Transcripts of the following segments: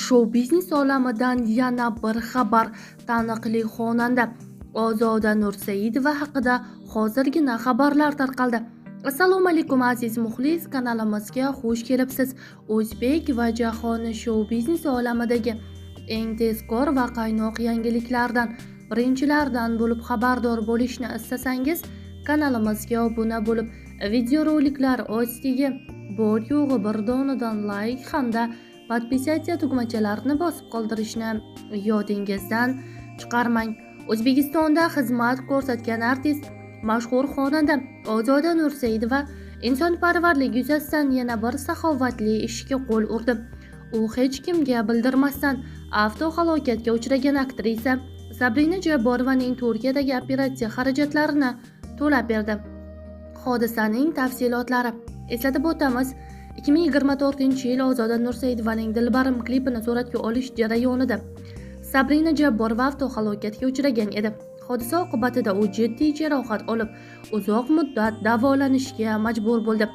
Shou-biznes olamidan yana bir xabar. Taniqli xonanda Ozoda Nursaidova haqida hozirgina xabarlar tarqaldi. Assalomu alaykum aziz muxlis, kanalimizga xush kelibsiz. O'zbek va jahon shou-biznes olamidagi eng tezkor va qaynoq yangiliklardan birinchilardan bo'lib xabardor bo'lishni istasangiz, kanalimizga obuna bo'lib, videoroliklar ostiga bor yo'g'i bir donadan like hamda podpisatsiya tugmachalarini bosib qoldirishni yodingizdan chiqarmang. O'zbekistonda xizmat ko'rsatgan artist, mashhur xonanda Ozoda Nursaidova insonparvarlik yuzasidan yana bir saxovatli ishga qo'l urdi. U hech kimga bildirmasdan avtohalokatga uchragan aktrisa Sabrina Jabborovaning Turkiyadagi operatsiya xarajatlarini to'lab berdi. Hodisaning tafsilotlari. Eslatib o'tamiz, 2024-yil Ozoda Nursaidovaning Dilbarim klipini suratga olish jarayonida Sabrina Jabborova avtohalokatga uchragan edi. Hodisa oqibatida u jiddiy jarohat olib, uzoq muddat davolanishga majbur bo'ldi.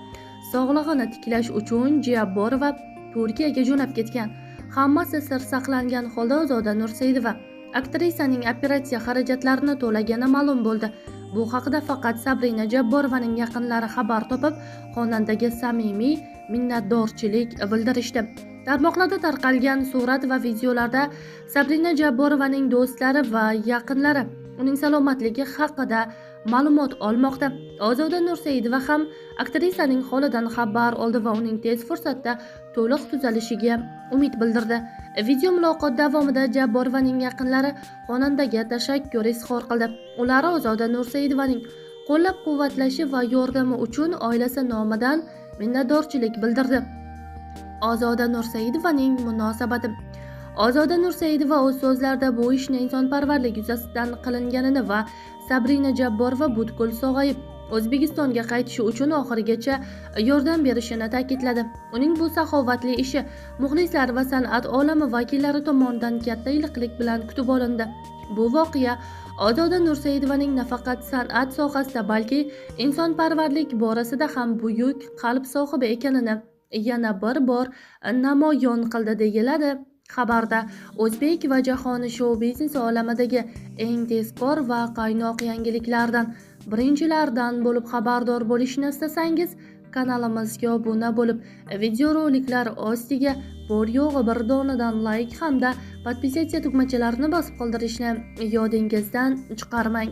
Sog'lig'ini tiklash uchun Jabborova Turkiyaga jo'nab ketgan. Hammasi sir saqlangan holda Ozoda Nursaidova aktrisaning operatsiya xarajatlarini to'lagani ma'lum bo'ldi. Bu haqida faqat Sabrina Jabborovaning yaqinlari xabar topib, xonandaga samimiy minnatdorchilik bildirishdi. Tarmoqlarda tarqalgan surat va videolarda Sabrina Jabborovaning do'stlari va yaqinlari uning salomatligi haqida ma'lumot olmoqda. Ozoda Nursaidova ham aktrisaning holidan xabar oldi va uning tez fursatda to'liq tuzalishiga umid bildirdi. Video muloqot davomida Jabborovaning yaqinlari xonandaga tashakkur izhor qildi. Ular Ozoda Nursaidovaning qo'llab-quvvatlashi va yordami uchun oilasi nomidan minnatdorchilik bildirdi. Ozoda Nursaidovaning munosabati. Ozoda Nursaidova o'z so'zlarida bu ishni insonparvarlik yuzasidan qilinganini va Sabrina Jabborova butkul sog'ayib O'zbekistonga qaytishi uchun oxirigacha yordam berishini ta'kidladi. Uning bu saxovatli ishi muxlislar va san'at olami vakillari tomonidan katta iliqlik bilan kutib olindi. Bu voqea Ozoda Nursaidovaning nafaqat san'at sohasida, balki insonparvarlik borasida ham buyuk qalb sohibi ekanini yana bir bor namoyon qildi, deyiladi xabarda. O'zbek va jahon shou-biznes olamidagi eng tezkor va qaynoq yangiliklardan birinchilardan bo'lib xabardor bo'lishni istasangiz, kanalimizga obuna bo'lib, videoroliklar ostiga bor yo'g'i bir donadan like hamda podpisatsiya tugmachalarini bosib qoldirishni yodingizdan chiqarmang.